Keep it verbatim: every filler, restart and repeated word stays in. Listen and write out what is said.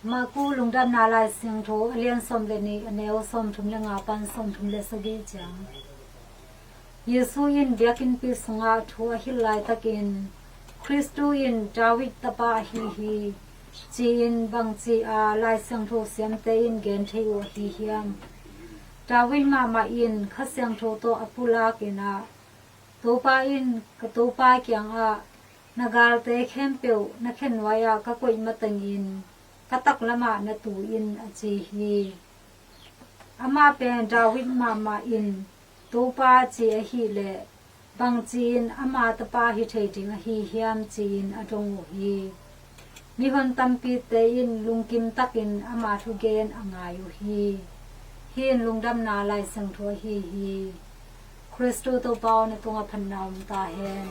Marku Lungdamna Lai Siangtho, a lian sawm le nih, a neu sawmthum le nga pan sawmthum le sagih ciang. Jesu in biakinnpi sungah thu a hilh laitakin, "Khristu in David tapa ahi hi," ci-in bangci a Lai Siangtho siamte in gen thei uh ahi hiam? David mahmah in Kha Siangtho tawh a pulak in ah, "Topa in ka Topa kiangah, 'Na galte khempeuh na khenuai ah ka koih matengin ka taklamah na tu in,' a ci hi." Amah pen David mahmah in Topa ci ahih leh, bangci-in ama tapa hi thei ding ahi hiam, ci-in a dong uh hi. Mihon tampite in lungkim takin ama thugen a ngai uh hi. Hih in Lungdamna Lai Siangtho ahi hi. Khristu Topa aw, na tungah phatna om ta hen.